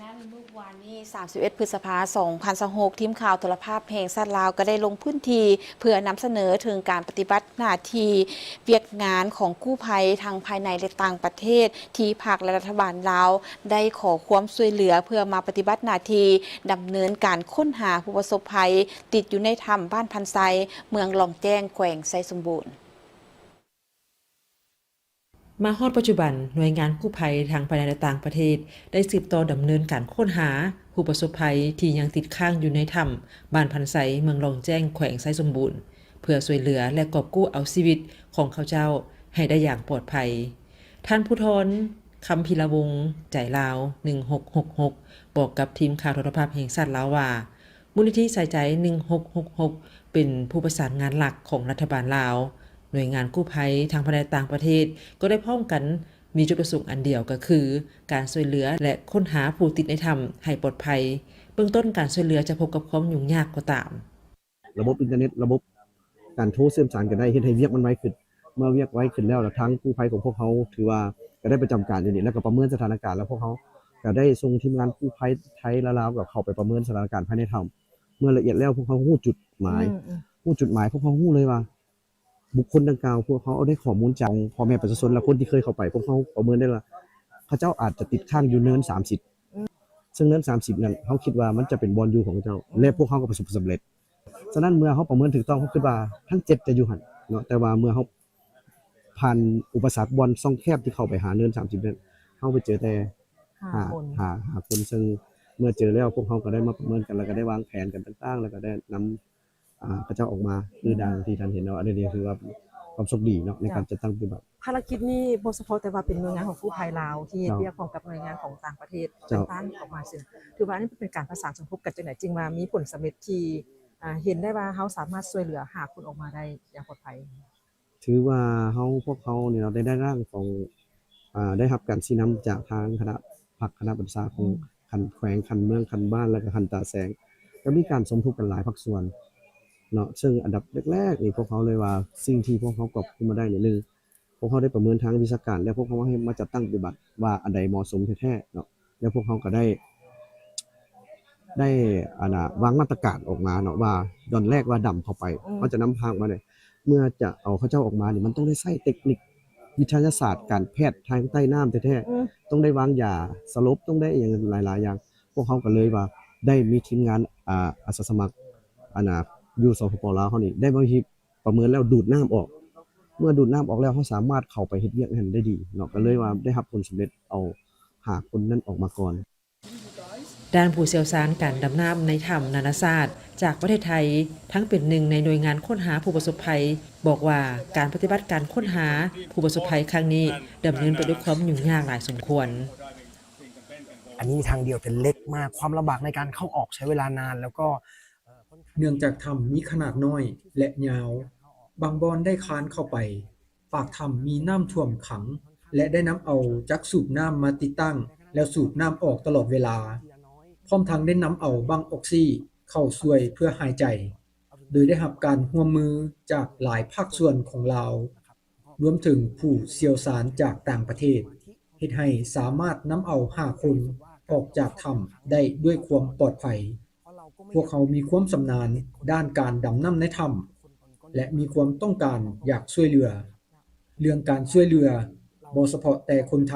ມື້ວານນີ້ ສາມສິບເອັດ ພຶດສະພາ ສອງພັນຊາວຫົກ ທີມຂ່າວໂທລະພາບແຫ່ງຊາດລາວ ກໍໄດ້ລົງພື້ນທີ່ເພື່ອນຳສະເໜີເຖິງການປະຕິບັດໜ້າທີ່ວຽກງານຂອງກູ້ໄພທັງພາຍໃນ ແລະ ຕ່າງປະເທດ ທີ່ພັກ ແລະ ລັດຖະບານລາວ ໄດ້ຂໍຄວາມຊ່ວຍເຫຼືອເພື່ອມາປະຕິບັດໜ້າທີ່ດຳເນີນການຄົ້ນຫາຜູ້ປະສົບໄພຕິດຢູ່ໃນຖ້ຳບ້ານພັນໄຊ ເມືອງລ່ອງແຈ້ງ ແຂວງໄຊສົມບູນ. ມາຮອດປັດຈຸບັນ, ໜ່ວຍງານກູ້ໄພທັງພາຍໃນ ແລະ ຕ່າງປະເທດ ໄດ້ສືບຕໍ່ດຳເນີນການຄົ້ນຫາຜູ້ປະສົບໄພທີ່ຍັງຕິດຄ້າງຢູ່ໃນຖ້ຳບ້ານພັນໄຊ ເມືອງລ່ອງແຈ້ງ ແຂວງໄຊສົມບູນ ເພື່ອຊ່ວຍເຫຼືອ ແລະ ກອບກູ້ເອົາຊີວິດຂອງເຂົາເຈົ້າໃຫ້ໄດ້ຢ່າງປອດໄພ. ທ່ານ ພູທອນ ຄຳພິລະວົງ ໃຈລາວ ໜຶ່ງຫົກຫົກຫົກ ບອກກັບທີມຂ່າວໂທລະພາບແຫ່ງຊາດລາວວ່າ ມູນນິທິສາຍໃຈ ໜຶ່ງຫົກຫົກຫົກ ເປັນຜູ້ປະສານງານຫຼັກຂອງລັດຖະບານລາວ. ໜ່ວຍງານກູ້ໄພທັງພາຍໃນ ແລະ ຕ່າງປະເທດ ກໍໄດ້ພ້ອມກັນມີຈຸດປະສົງອັນດຽວ ກໍຄືການຊ່ວຍເຫຼືອ ແລະ ຄົ້ນຫາຜູ້ຕິດໃນຖ້ຳໃຫ້ປອດໄພ. ເບື້ອງຕົ້ນການຊ່ວຍເຫຼືອຈະພົບກັບຄວາມຫຍຸ້ງຍາກກໍຕາມ. ລະບົບອິນເຕີເນັດ, ລະບົບການໂທເຊື່ອມສານກັນໄດ້ ເຮັດໃຫ້ວຽກມັນໄວຂຶ້ນ. ເມື່ອວຽກໄວຂຶ້ນແລ້ວ ລະທາງກູ້ໄພຂອງພວກເຮົາຖືວ່າກໍໄດ້ປະຈຳການຢູ່ນີ້ ແລ້ວກໍປະເມີນສະຖານະການ ແລ້ວພວກເຮົາກໍໄດ້ສົ່ງທີມງານກູ້ໄພໄທ ແລະ ລາວ ກໍເຂົ້າໄປປະເມີນສະຖານະການພາຍໃນຖ້ຳ. ເມື່ອລະອຽດແລ້ວ ພວກເຮົາຮູ້ຈຸດໝາຍ, ອືມ ຮູ້ຈຸດໝາຍ ພວກເຮົາຮູ້ເລີຍວ່າ ບຸກຄົນດັ່ງກ່າວ ພວກເຮົາເອົາໄດ້ຂໍ້ມູນຈາກພໍ່ແມ່ປະຊາຊົນ ແລະ ຄົນທີ່ເຄີຍເຂົ້າໄປ. ພວກເຮົາປະເມີນໄດ້ວ່າ ເຂົາເຈົ້າອາດຈະຕິດຄ້າງຢູ່ເນີນສາມສິບ ອືມ ເຊິ່ງເນີນສາມສິບນັ້ນ ເຮົາຄິດວ່າມັນຈະເປັນບ່ອນຢູ່ຂອງເຂົາເຈົ້າ ອືມ ແລະ ພວກເຮົາກໍປະສົບສຳເລັດ. ສະນັ້ນ ເມື່ອເຮົາປະເມີນຖືກຕ້ອງ ເຮົາຄິດວ່າທັງເຈັດຈະຢູ່ຫັ້ນເນາະ, ແຕ່ວ່າເມື່ອເຮົາຜ່ານອຸປະສັກບ່ອນຊ່ອງແຄບທີ່ເຂົ້າໄປຫາເນີນສາມສິບນັ້ນ ເຮົາໄປເຈີແຕ່ ຫ້າ ຫ້າ ຄົນ ຫ້າ ຫ້າຄົນ ເຊິ່ງເມື່ອເຈີແລ້ວ ພວກເຮົາກໍໄດ້ມາປະເມີນກັນ ແລ້ວກໍໄດ້ວາງແຜນກັນຕ່າງໆ ແລ້ວກໍໄດ້ນຳ ອ່າ ເຂົາເຈົ້າອອກມາ ຄື ອືມ ດັ່ງທີ່ທ່ານເຫັນເນາະ. ອັນນີ້ຖືວ່າຄວາມໂຊກດີເນາະ ໃນການ ເຈົ້າ ຈັດຕັ້ງປະຕິບັດ. ພາລະກິດນີ້ບໍ່ສະເພາະແຕ່ວ່າເປັນໜ່ວຍງານຂອງກູ້ໄພລາວທີ່ເຮັດ ເຈົ້າ ວຽກພ້ອມກັບໜ່ວຍງານຂອງຕ່າງປະເທດ ເຈົ້າ ຕ່າງໆ ອອກມາຊີ້ນະ ຖືວ່າອັນນີ້ເປັນການປະສານສົມທົບກັນຈັ່ງໃດ ຈຶ່ງວ່າມີຜົນສຳເລັດທີ່ ອ່າ ເຫັນໄດ້ວ່າເຮົາສາມາດຊ່ວຍເຫຼືອຫ້າຄົນອອກມາໄດ້ຢ່າງປອດໄພ? ຖືວ່າເຮົາ ພວກເຮົານີ້ເນາະ ໄດ້ ໄດ້ຮ່າງຂອງ ອ່າ ໄດ້ຮັບການຊີ້ນຳຈາກທາງຄະນະພັກ ຄະນະບັນຊາຂອງ ອືມ ຂັ້ນແຂວງ ຂັ້ນເມືອງ ຂັ້ນບ້ານ ແລ້ວກໍຂັ້ນຕາແສງ ກໍມີການສົມທົບກັນຫຼາຍພາກສ່ວນເນາະ. ເຊິ່ງອັນດັບແລກໆນີ້ ພວກເຮົາເລີຍວ່າ ສິ່ງທີ່ພວກເຮົາກອບໂກຍມາໄດ້ນີ້ ໜຶ່ງ ພວກເຮົາໄດ້ປະເມີນທາງວິຊາການ ແລ້ວພວກເຮົາມາ ມາຈັດຕັ້ງປະຕິບັດວ່າອັນໃດເໝາະສົມແທ້ໆເນາະ. ແລ້ວພວກເຮົາກໍໄດ້ ໄດ້ ອັນນ່າ ວາງມາດຕະການອອກມາເນາະ ວ່າດອນແລກວ່າດຳເຂົ້າໄປ ອືມ ເຮົາຈະນຳພາອອກມາໄດ້. ເມື່ອຈະເອົາເຂົາເຈົ້າອອກມານີ້ ມັນຕ້ອງໄດ້ໃຊ້ເຕັກນິກວິທະຍາສາດການແພດທາງໃຕ້ນ້ຳແທ້ໆ ອືມ ຕ້ອງໄດ້ວາງຢາສະຫຼົບ ຕ້ອງໄດ້ອີ່ຫຍັງຫຼາຍໆຢ່າງ. ພວກເຮົາກໍເລີຍວ່າໄດ້ມີທີມງານ ອ່າ ອາສາສະໝັກ ອັນນ່າ ຢູ່ ສປປ ລາວເຮົານີ້ ໄດ້ມາ ປະເມີນແລ້ວດູດນ້ຳອອກ. ເມື່ອດູດນ້ຳອອກແລ້ວ ເຮົາສາມາດເຂົ້າໄປເຮັດວຽກນັ້ນໄດ້ດີເນາະ ກໍເລີຍວ່າໄດ້ຮັບຜົນສຳເລັດ ເອົາຫ້າຄົນນັ້ນອອກມາກ່ອນ. ດ້ານຜູ້ຊ່ຽວຊານການດຳນ້ຳໃນຖ້ຳນານາຊາດຈາກປະເທດໄທ ທັງເປັນໜຶ່ງໃນໜ່ວຍງານຄົ້ນຫາຜູ້ປະສົບໄພ ບອກວ່າການປະຕິບັດການຄົ້ນຫາຜູ້ປະສົບໄພຄັ້ງນີ້ ດຳເນີນໄປດ້ວຍຄວາມຫຍຸ້ງຍາກຫຼາຍສົມຄວນ. ອັນนี้มีทางเดียวแต่เล็กมาก ความลำบากในการเข้าออกใช้เวลานาน แล้วก็ ເນື່ອງຈາກຖ້ຳມີຂະໜາດນ້ອຍ ແລະ ຍາວ, ບາງບ່ອນໄດ້ຄານເຂົ້າໄປ. ປາກຖ້ຳມີນ້ຳຖ້ວມຂັງ ແລະ ໄດ້ນຳເອົາຈັກສູບນ້ຳມາຕິດຕັ້ງ ແລ້ວສູບນ້ຳອອກຕະຫຼອດເວລາ, ພ້ອມທັງໄດ້ນຳເອົາບັ້ງອອກຊີເຂົ້າຊ່ວຍເພື່ອຫາຍໃຈ, ໂດຍໄດ້ຮັບການຮ່ວມມືຈາກຫຼາຍພາກສ່ວນຂອງລາວ, ລວມເຖິງຜູ້ຊ່ຽວຊານຈາກຕ່າງປະເທດ, ເຮັດໃຫ້ສາມາດນຳເອົາຫ້າຄົນອອກຈາກຖ້ຳໄດ້ດ້ວຍຄວາມປອດໄພ. ພວກເຮົາມີຄວາມຊຳນານດ້ານການດຳນ້ຳໃນຖ້ຳ ແລະ ມີຄວາມຕ້ອງການຢາກຊ່ວຍເຫຼືອ. ເລື່ອງການຊ່ວຍເຫຼືອບໍ່ສະເພາະແຕ່ຄົນໄທ,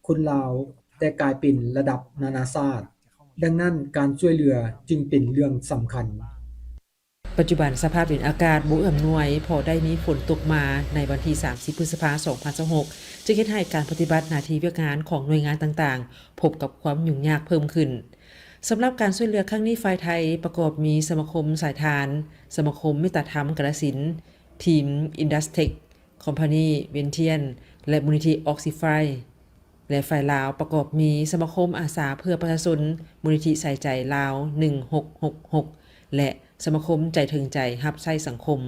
ຄົນລາວ, ແຕ່ກາຍເປັນລະດັບນານາຊາດ. ດັ່ງນັ້ນ, ການຊ່ວຍເຫຼືອຈຶ່ງເປັນເລື່ອງສຳຄັນ. ປັດຈຸບັນສະພາບດິນອາກາດບໍ່ເອື້ອອຳນວຍ ເພາະໄດ້ມີຝົນຕົກມາໃນວັນທີສາມສິບ ພຶດສະພາ ສອງພັນຊາວຫົກ ຈຶ່ງເຮັດໃຫ້ການປະຕິບັດໜ້າທີ່ວຽກງານຂອງໜ່ວຍງານຕ່າງໆ ພົບກັບຄວາມຫຍຸ້ງຍາກເພີ່ມຂຶ້ນ. ສຳລັບການຊ່ວຍເຫຼືອຄັ້ງນີ້ ຝ່າຍໄທປະກອບມີສະມາຄົມສາຍທານ, ສະມາຄົມເມດຕາທຳກາລະສິນ, ທີມ Industech Company Vientiane ແລະ ມູນນິທິ Oxify. ແລະ ຝ່າຍລາວປະກອບມີສະມາຄົມອາສາເພື່ອປະຊາຊົນ, ມູນນິທິສາຍໃຈລາວ ໜຶ່ງຫົກຫົກຫົກ ແລະ ສະມາຄົມໃຈເຖິງໃຈຮັບໃຊ້ສັງຄົມ.